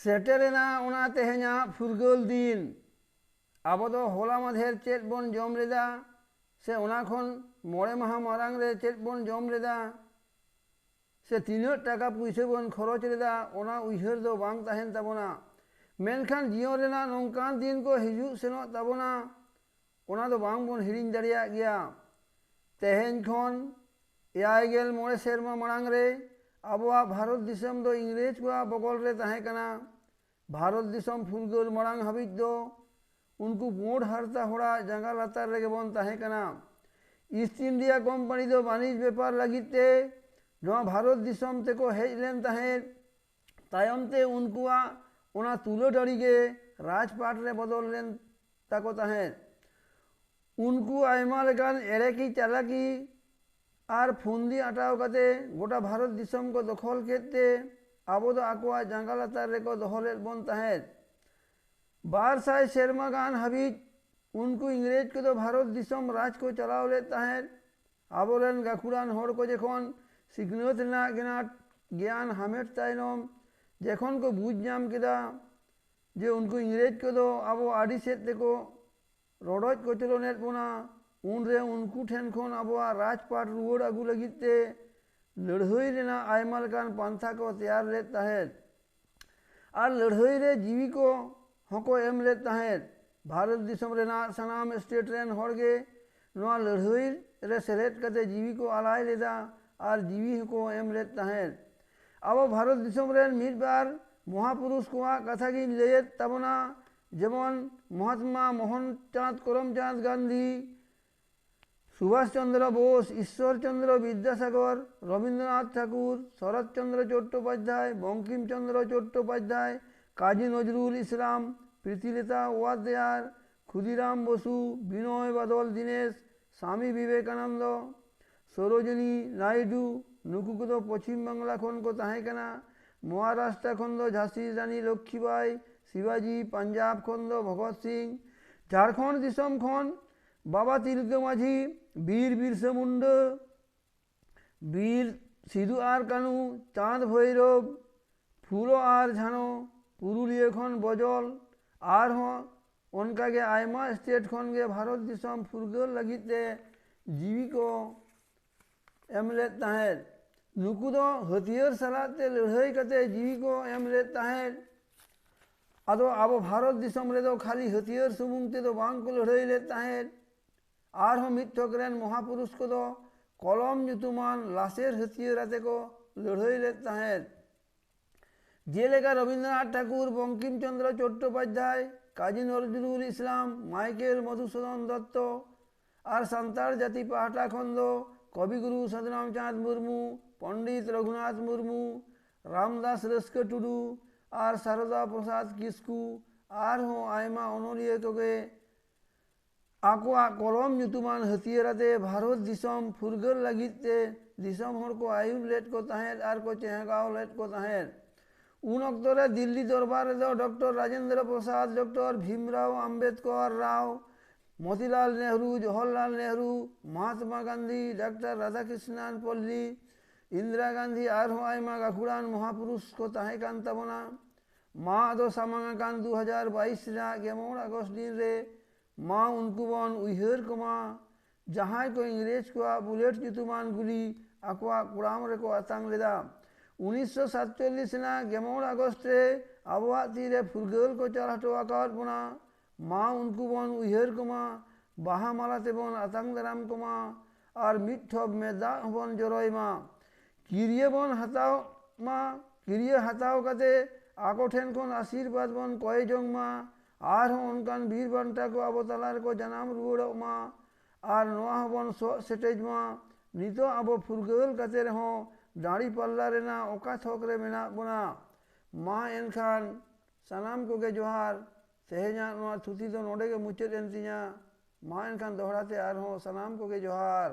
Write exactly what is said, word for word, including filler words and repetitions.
ᱥᱮᱴᱮᱨᱮᱱᱟ ᱚᱱᱟ ᱛᱮᱦᱮᱧᱟᱜ ᱯᱷᱩᱨᱜᱟᱹᱞ ᱫᱤᱱ᱾ ᱟᱵᱚ ᱫᱚ ᱦᱚᱞᱟ ᱢᱟᱫᱷᱮᱨ ᱪᱮᱫ ᱵᱚᱱ ᱡᱚᱢ ᱞᱮᱫᱟ, ᱥᱮ ᱚᱱᱟ ᱠᱷᱚᱱ ᱢᱚᱬᱮ ᱢᱟᱦᱟ ᱢᱟᱲᱟᱝ ᱨᱮ ᱪᱮᱫ ᱵᱚᱱ ᱡᱚᱢ ᱞᱮᱫᱟ, ᱥᱮ ᱛᱤᱱᱟᱹᱜ ᱴᱟᱠᱟ ᱯᱩᱭᱥᱟᱹ ᱵᱚᱱ ᱠᱷᱚᱨᱚᱪ ᱞᱮᱫᱟ, ᱚᱱᱟ ᱩᱭᱦᱟᱹᱨ ᱫᱚ ᱵᱟᱝ ᱛᱟᱦᱮᱱ ᱛᱟᱵᱚᱱᱟ᱾ ᱢᱮᱱᱠᱷᱟᱱ ᱡᱤᱭᱚᱱ ᱨᱮᱱᱟᱜ ᱱᱚᱝᱠᱟᱱ ᱫᱤᱱ ᱠᱚ ᱦᱤᱡᱩᱜ ᱥᱮᱱᱚᱜ ᱛᱟᱵᱚᱱᱟ, ᱚᱱᱟ ᱫᱚ ᱵᱟᱝ ᱵᱚᱱ ᱦᱤᱲᱤᱧ ᱫᱟᱲᱮᱭᱟᱜ ᱜᱮᱭᱟ᱾ ᱛᱮᱦᱮᱧ ᱠᱷᱚᱱ ᱮᱭᱟᱭ ᱜᱮᱞ ᱢᱚᱬᱮ ᱥᱮᱨᱢᱟ ᱢᱟᱲᱟᱝ ᱨᱮ ᱟᱵᱚᱣᱟᱜ ᱵᱷᱟᱨᱚᱛ ᱫᱤᱥᱚᱢ ᱫᱚ ᱤᱝᱨᱮᱡᱽ ᱠᱚᱣᱟᱜ ᱵᱚᱜᱚᱞ ᱨᱮ ᱛᱟᱦᱮᱸ ᱠᱟᱱᱟ᱾ ᱵᱷᱟᱨᱚᱛ ᱫᱤᱥᱚᱢ ᱯᱷᱩᱨᱜᱟᱹᱞ ᱢᱟᱲᱟᱝ ᱦᱟᱹᱵᱤᱡ ᱫᱚ ᱩᱱᱠᱩ ᱯᱩᱸᱰ ᱦᱟᱨᱛᱟ ᱦᱚᱲᱟᱜ ᱡᱟᱸᱜᱟ ᱞᱟᱛᱟᱨ ᱨᱮᱜᱮ ᱵᱚᱱ ᱛᱟᱦᱮᱸ ᱠᱟᱱᱟ᱾ ᱤᱥᱴ ᱤᱱᱰᱤᱭᱟ ᱠᱳᱢᱯᱟᱱᱤ ᱫᱚ ᱵᱟᱹᱱᱤᱡᱽ ᱵᱮᱯᱟᱨ ᱞᱟᱹᱜᱤᱫ ᱛᱮ ᱱᱚᱣᱟ ᱵᱷᱟᱨᱚᱛ ᱫᱤᱥᱚᱢ ᱛᱮᱠᱚ ᱦᱮᱡ ᱞᱮᱱ ᱛᱟᱦᱮᱸᱫ᱾ ᱛᱟᱭᱚᱢ ᱛᱮ ᱩᱱᱠᱩᱣᱟᱜ ᱚᱱᱟ ᱛᱩᱞᱟᱹ ᱰᱟᱹᱲᱤ ᱜᱮ ᱨᱟᱡᱽᱯᱟᱴ ᱨᱮ ᱵᱚᱫᱚᱞ ᱞᱮᱱ ᱛᱟᱠᱚ ᱛᱟᱦᱮᱸᱫ᱾ ᱩᱱᱠᱩ ᱟᱭᱢᱟ ᱞᱮᱠᱟᱱ ᱮᱲᱮᱠᱤ ᱪᱟᱞᱟᱠᱤ ᱟᱨ ᱯᱷᱩᱱᱫᱤ ᱟᱴᱟᱣ ᱠᱟᱛᱮ ᱜᱚᱴᱟ ᱵᱷᱟᱨᱚᱛ ᱫᱤᱥᱚᱢ ᱠᱚ ᱫᱚᱠᱷᱚᱞ ᱠᱮᱫ ᱛᱮ ᱟᱵᱚ ᱫᱚ ᱟᱠᱚᱣᱟᱜ ᱡᱟᱸᱜᱟ ᱞᱟᱛᱟᱨ ᱨᱮᱠᱚ ᱫᱚᱦᱚ ᱞᱮᱫ ᱵᱚᱱ ᱛᱟᱦᱮᱸᱫ᱾ ᱵᱟᱨ ᱥᱟᱭ ᱥᱮᱨᱢᱟ ᱜᱟᱱ ᱦᱟᱹᱵᱤᱡ ᱩᱱᱠᱩ ᱤᱝᱨᱮᱡᱽ ᱠᱚᱫᱚ ᱵᱷᱟᱨᱚᱛ ᱫᱤᱥᱚᱢ ᱨᱟᱡᱽ ᱠᱚ ᱪᱟᱞᱟᱣ ᱞᱮᱫ ᱛᱟᱦᱮᱸᱫ᱾ ᱟᱵᱚᱨᱮᱱ ᱜᱟᱹᱠᱷᱩᱲᱟᱱ ᱦᱚᱲ ᱠᱚ ᱡᱚᱠᱷᱚᱱ ᱥᱤᱠᱷᱱᱟᱹᱛ ᱨᱮᱱᱟᱜ ᱜᱮᱱᱟᱜ ᱜᱮᱭᱟᱱ ᱦᱟᱢᱮᱴ ᱛᱟᱭᱱᱚᱢ ᱡᱚᱠᱷᱚᱱ ᱠᱚ ᱵᱩᱡᱽ ᱧᱟᱢ ᱠᱮᱫᱟ ᱡᱮ ᱩᱱᱠᱩ ᱤᱝᱨᱮᱡᱽ ᱠᱚᱫᱚ ᱟᱵᱚ ᱟᱹᱰᱤ ᱥᱮᱫ ᱛᱮᱠᱚ ᱨᱚᱰᱚᱡ ᱠᱚᱪᱞᱚᱱᱮᱫ ᱵᱚᱱᱟ, ᱩᱱᱨᱮ ᱩᱱᱠᱩ ᱴᱷᱮᱱ ᱠᱷᱚᱱ ᱟᱵᱚᱣᱟᱜ ᱨᱟᱡᱽᱯᱟᱴ ᱨᱩᱣᱟᱹᱲ ᱟᱹᱜᱩ ᱞᱟᱹᱜᱤᱫ ᱛᱮ ᱞᱟᱹᱲᱦᱟᱹᱭ ᱨᱮᱱᱟᱜ ᱟᱭᱢᱟ ᱞᱮᱠᱟᱱ ᱯᱟᱱᱛᱷᱟ ᱠᱚ ᱛᱮᱭᱟᱨ ᱞᱮᱫ ᱛᱟᱦᱮᱸᱫ᱾ ᱟᱨ ᱞᱟᱹᱲᱦᱟᱹᱭ ᱨᱮ ᱡᱤᱣᱤ ᱠᱚ ᱦᱚᱸᱠᱚ ᱮᱢ ᱞᱮᱫ ᱛᱟᱦᱮᱸᱫ᱾ ᱵᱷᱟᱨᱚᱛ ᱫᱤᱥᱚᱢ ᱨᱮᱱᱟᱜ ᱥᱟᱱᱟᱢ ᱥᱴᱮᱴ ᱨᱮᱱ ᱦᱚᱲ ᱜᱮ ᱱᱚᱣᱟ ᱞᱟᱹᱲᱦᱟᱹᱭ ᱨᱮ ᱥᱮᱞᱮᱫ ᱠᱟᱛᱮ ᱡᱤᱣᱤ ᱠᱚ ᱟᱞᱟᱭ ᱞᱮᱫᱟ ᱟᱨ ᱡᱤᱣᱤ ᱦᱚᱸᱠᱚ ᱮᱢ ᱞᱮᱫ ᱛᱟᱦᱮᱸᱫ᱾ ᱟᱵᱚ ᱵᱷᱟᱨᱚᱛ ᱫᱤᱥᱚᱢ ᱨᱮᱱ ᱢᱤᱫ ᱵᱟᱨ ᱢᱚᱦᱟᱯᱩᱨᱩᱥ ᱠᱚᱣᱟᱜ ᱠᱟᱛᱷᱟ ᱜᱤᱧ ᱞᱟᱹᱭᱮᱫ ᱛᱟᱵᱚᱱᱟ, ᱡᱮᱢᱚᱱ ᱢᱚᱦᱟᱛᱢᱟ ᱢᱳᱦᱚᱱ ᱪᱟᱸᱫᱽ ᱠᱚᱨᱚᱢ ᱪᱟᱸᱫᱽ ᱜᱟᱱᱫᱷᱤ, ᱥᱩᱵᱷᱟᱥ ᱪᱚᱱᱫᱨᱚ ᱵᱳᱥ, ᱤᱥᱥᱚᱨ ᱪᱚᱱᱫᱨᱚ ᱵᱤᱫᱽᱫᱟᱥᱟᱜᱚᱨ, ᱨᱚᱵᱤᱱᱫᱨᱚᱱᱟᱛᱷ ᱴᱷᱟᱠᱩᱨ, ᱥᱚᱨᱚᱛ ᱪᱚᱱᱫᱨᱚ ᱪᱚᱴᱴᱳᱯᱟᱫᱽᱫᱷᱟᱭ, ᱵᱚᱝᱠᱤᱢ ᱪᱚᱱᱫᱨᱚ ᱪᱚᱴᱴᱳᱯᱟᱫᱽᱫᱷᱟᱭ, ᱠᱟᱡᱤ ᱱᱚᱡᱨᱩᱞ ᱤᱥᱞᱟᱢ, ᱯᱨᱤᱛᱤᱞᱚᱛᱟ ᱳᱣᱟᱫᱮᱭᱟᱨ, ᱠᱷᱩᱫᱤᱨᱟᱢ ᱵᱚᱥᱩ, ᱵᱤᱱᱚᱭ ᱵᱟᱫᱚᱞ ᱫᱤᱱᱮᱥ, ᱥᱟᱢᱤ ᱵᱤᱵᱮᱠᱟᱱᱚᱱᱫᱚ, ᱥᱚᱨᱳᱡᱤᱱᱤ ᱱᱟᱭᱰᱩ, ᱱᱩᱠᱩ ᱠᱚᱫᱚ ᱯᱚᱪᱷᱤᱢ ᱵᱟᱝᱞᱟ ᱠᱷᱚᱱ ᱠᱚ ᱛᱟᱦᱮᱸ ᱠᱟᱱᱟ᱾ ᱢᱚᱦᱟᱨᱟᱥᱴᱨᱟ ᱠᱷᱚᱱ ᱫᱚ ᱡᱷᱟᱸᱥᱤ ᱨᱟᱱᱤ ᱞᱚᱠᱠᱷᱤᱵᱟᱭ, ᱥᱤᱵᱟᱡᱤ, ᱯᱟᱧᱡᱟᱵᱽ ᱠᱷᱚᱱ ᱫᱚ ᱵᱷᱚᱜᱚᱛ ᱥᱤᱝ, ᱡᱷᱟᱲᱠᱷᱚᱸᱰ ᱫᱤᱥᱚᱢ ᱠᱷᱚᱱ ᱵᱟᱵᱟ ᱛᱤᱞᱠᱟᱹ ᱢᱟᱹᱡᱷᱤ, ᱵᱤᱨ ᱵᱤᱨᱥᱟᱹ ᱢᱩᱱᱰᱟᱹ, ᱵᱤᱨ ᱥᱤᱫᱩ ᱟᱨ ᱠᱟᱹᱱᱦᱩ, ᱪᱟᱸᱫᱽ ᱵᱷᱳᱭᱨᱳᱵ, ᱯᱷᱩᱞᱳ ᱟᱨ ᱡᱷᱟᱱᱳ, ᱯᱩᱨᱩᱞᱤᱭᱟᱹ ᱠᱷᱚᱱ ᱵᱚᱡᱚᱞ, ᱟᱨᱦᱚᱸ ᱚᱱᱠᱟᱜᱮ ᱟᱭᱢᱟ ᱥᱴᱮᱴ ᱠᱷᱚᱱ ᱜᱮ ᱵᱷᱟᱨᱚᱛ ᱫᱤᱥᱚᱢ ᱯᱷᱩᱨᱜᱟᱹᱞ ᱞᱟᱹᱜᱤᱫ ᱛᱮ ᱡᱤᱣᱤ ᱠᱚ ᱮᱢ ᱞᱮᱫ ᱛᱟᱦᱮᱸᱫ᱾ ᱱᱩᱠᱩ ᱫᱚ ᱦᱟᱹᱛᱭᱟᱹᱨ ᱥᱟᱞᱟᱜ ᱛᱮ ᱞᱟᱹᱲᱦᱟᱹᱭ ᱠᱟᱛᱮ ᱡᱤᱣᱤ ᱠᱚ ᱮᱢ ᱞᱮᱫ ᱛᱟᱦᱮᱸᱫ᱾ ᱟᱫᱚ ᱟᱵᱚ ᱵᱷᱟᱨᱚᱛ ᱫᱤᱥᱚᱢ ᱨᱮᱫᱚ ᱠᱷᱟᱹᱞᱤ ᱦᱟᱹᱛᱭᱟᱹᱨ ᱥᱩᱢᱩᱝ ᱛᱮᱫᱚ ᱵᱟᱝ ᱠᱚ ᱞᱟᱹᱲᱦᱟᱹᱭ ᱞᱮᱫ ᱛᱟᱦᱮᱸᱫ᱾ ᱟᱨᱦᱚᱸ ᱢᱤᱫ ᱛᱷᱚᱠ ᱨᱮᱱ ᱢᱚᱦᱟᱯᱩᱨᱩᱥ ᱠᱚᱫᱚ ᱠᱚᱞᱚᱢ ᱧᱩᱛᱩᱢᱟᱱ ᱞᱟᱥᱮᱨ ᱦᱟᱹᱛᱭᱟᱹᱨ ᱟᱛᱮ ᱠᱚ ᱞᱟᱹᱲᱦᱟᱹᱭ ᱞᱮᱫ ᱛᱟᱦᱮᱸᱫ᱾ ᱡᱮᱞᱮᱠᱟ ᱨᱚᱵᱤᱱᱫᱨᱚᱱᱟᱛᱷ ᱴᱷᱟᱠᱩᱨ, ᱵᱚᱝᱠᱤᱢ ᱪᱚᱸᱫᱽᱨᱚ ᱪᱚᱴᱴᱳᱯᱟᱫᱽᱫᱷᱟᱭ, ᱠᱟᱡᱤ ᱱᱚᱡᱨᱩᱞ ᱤᱥᱞᱟᱢ, ᱢᱟᱭᱠᱮᱞ ᱢᱚᱫᱷᱩᱥᱩᱫᱚᱱ ᱫᱚᱛᱛᱚ ᱟᱨ ᱥᱟᱱᱛᱟᱲ ᱡᱟᱹᱛᱤ ᱯᱟᱦᱴᱟ ᱠᱷᱚᱱ ᱫᱚ ᱠᱚᱵᱤᱜᱩᱨᱩ ᱥᱟᱫᱷᱩᱨᱟᱢ ᱪᱟᱸᱫᱽ ᱢᱩᱨᱢᱩ, ᱯᱚᱱᱰᱤᱛ ᱨᱚᱜᱷᱩᱱᱟᱛᱷ ᱢᱩᱨᱢᱩ, ᱨᱟᱢᱫᱟᱥ ᱨᱟᱹᱥᱠᱟᱹ ᱴᱩᱰᱩ ᱟᱨ ᱥᱟᱨᱚᱫᱟ ᱯᱨᱚᱥᱟᱫᱽ ᱠᱤᱥᱠᱩ ᱟᱨᱦᱚᱸ ᱟᱭᱢᱟ ᱚᱱᱚᱞᱤᱭᱟᱹ ᱠᱚᱜᱮ ᱟᱠᱚᱣᱟᱜ ᱠᱚᱞᱚᱢ ᱧᱩᱛᱩᱢᱟᱱ ᱦᱟᱹᱛᱭᱟᱹᱨ ᱟᱛᱮ ᱵᱷᱟᱨᱚᱛ ᱫᱤᱥᱚᱢ ᱯᱷᱩᱨᱜᱟᱹᱞ ᱞᱟᱹᱜᱤᱫ ᱛᱮ ᱫᱤᱥᱚᱢ ᱦᱚᱲ ᱠᱚ ᱟᱹᱭᱩᱨ ᱞᱮᱫ ᱠᱚ ᱛᱟᱦᱮᱸᱫ ᱟᱨ ᱠᱚ ᱪᱮᱦᱜᱟᱣ ᱞᱮᱫ ᱠᱚ ᱛᱟᱦᱮᱸᱫ᱾ ᱩᱱ ᱚᱠᱛᱚ ᱨᱮ ᱫᱤᱞᱞᱤ ᱫᱚᱨᱵᱟᱨ ᱨᱮᱫᱚ doctor Rajendra Prasad, doctor Bhimrao Ambedkar Rao, Motilal Nehru, Jawaharlal Nehru, Mahatma Gandhi, doctor Radhakrishnan Palli, Indira Gandhi ᱟᱨᱦᱚᱸ ᱟᱭᱢᱟ ᱜᱟᱹᱠᱷᱩᱲᱟᱱ ᱢᱚᱦᱟᱯᱩᱨᱩᱥ ᱠᱚ ᱛᱟᱦᱮᱸ ᱠᱟᱱ ᱛᱟᱵᱚᱱᱟ᱾ ᱢᱟ ᱟᱫᱚ ᱥᱟᱢᱟᱝ ᱟᱠᱟᱱ ᱫᱩ ᱦᱟᱡᱟᱨ ᱵᱟᱭᱤᱥ ᱨᱮᱱᱟᱜ ᱜᱮᱞ ᱢᱚᱬᱮ ᱟᱜᱚᱥᱴ ᱫᱤᱱ ᱨᱮ ᱢᱟ ᱩᱱᱠᱩ ᱵᱚᱱ ᱩᱭᱦᱟᱹᱨ ᱠᱚᱢᱟ, ᱡᱟᱦᱟᱸᱭ ᱠᱚ ᱤᱝᱨᱮᱡᱽ ᱠᱚᱣᱟᱜ ᱵᱩᱞᱮᱴ ᱧᱩᱛᱩᱢᱟᱱ ᱜᱩᱞᱤ ᱟᱠᱚᱣᱟᱜ ᱠᱚᱲᱟᱢ ᱨᱮᱠᱚ ᱟᱛᱟᱝ ᱞᱮᱫᱟ᱾ ᱩᱱᱤᱥᱥᱚ ᱥᱟᱛᱪᱚᱞᱞᱤᱥ ᱨᱮᱱᱟᱜ ᱜᱮᱞ ᱢᱚᱬᱮ ᱟᱜᱚᱥᱴ ᱨᱮ ᱟᱵᱚᱣᱟᱜ ᱛᱤᱨᱮ ᱯᱷᱩᱨᱜᱟᱹᱞ ᱠᱚ ᱪᱟᱞ ᱦᱚᱴᱚ ᱟᱠᱟᱣᱟᱫ ᱵᱚᱱᱟ᱾ ᱢᱟ ᱩᱱᱠᱩ ᱵᱚᱱ ᱩᱭᱦᱟᱹᱨ ᱠᱚᱢᱟ, ᱵᱟᱦᱟ ᱢᱟᱞᱟ ᱛᱮᱵᱚᱱ ᱟᱛᱟᱝ ᱫᱟᱨᱟᱢ ᱠᱚᱢᱟ ᱟᱨ ᱢᱤᱫ ᱴᱷᱚᱯ ᱢᱮᱫ ᱫᱟᱜ ᱦᱚᱸᱵᱚᱱ ᱡᱚᱨᱚᱭ ᱢᱟ᱾ ᱠᱤᱨᱤᱭᱟᱹ ᱵᱚᱱ ᱦᱟᱛᱟᱣ ᱢᱟ, ᱠᱤᱨᱤᱭᱟᱹ ᱦᱟᱛᱟᱣ ᱠᱟᱛᱮ ᱟᱠᱚ ᱴᱷᱮᱱ ᱠᱷᱚᱱ ᱟᱥᱤᱨᱵᱟᱫᱽ ᱵᱚᱱ ᱠᱚᱭ ᱡᱚᱝ ᱢᱟ᱾ ᱟᱨᱦᱚᱸ ᱚᱱᱠᱟᱱ ᱵᱤᱨ ᱵᱟᱱᱴᱟ ᱠᱚ ᱟᱵᱚ ᱛᱟᱞᱟ ᱨᱮᱠᱚ ᱡᱟᱱᱟᱢ ᱨᱩᱣᱟᱹᱲᱚᱜ ᱢᱟ᱾ ᱟᱨ ᱱᱚᱣᱟ ᱦᱚᱸᱵᱚᱱ ᱥᱚᱜ ᱥᱮᱴᱮᱡ ᱢᱟ, ᱱᱤᱛᱚᱜ ᱟᱵᱚ ᱯᱷᱩᱨᱜᱟᱹᱞ ᱠᱟᱛᱮ ᱨᱮᱦᱚᱸ ᱰᱟᱹᱲᱤ ᱯᱟᱞᱞᱟ ᱨᱮᱱᱟᱜ ᱚᱠᱟ ᱛᱷᱚᱠ ᱨᱮ ᱢᱮᱱᱟᱜ ᱵᱚᱱᱟ᱾ ᱢᱟ ᱮᱱᱠᱷᱟᱱ ᱥᱟᱱᱟᱢ ᱠᱚᱜᱮ ᱡᱚᱦᱟᱨ᱾ ᱛᱮᱦᱮᱧᱟᱜ ᱱᱚᱣᱟ ᱛᱷᱩᱛᱤ ᱫᱚ ᱱᱚᱰᱮ ᱜᱮ ᱢᱩᱪᱟᱹᱫ ᱮᱱ ᱛᱤᱧᱟ᱾ ᱢᱟ ᱮᱱᱠᱷᱟᱱ ᱫᱚᱦᱲᱟ ᱛᱮ ᱟᱨᱦᱚᱸ ᱥᱟᱱᱟᱢ ᱠᱚᱜᱮ ᱡᱚᱦᱟᱨ᱾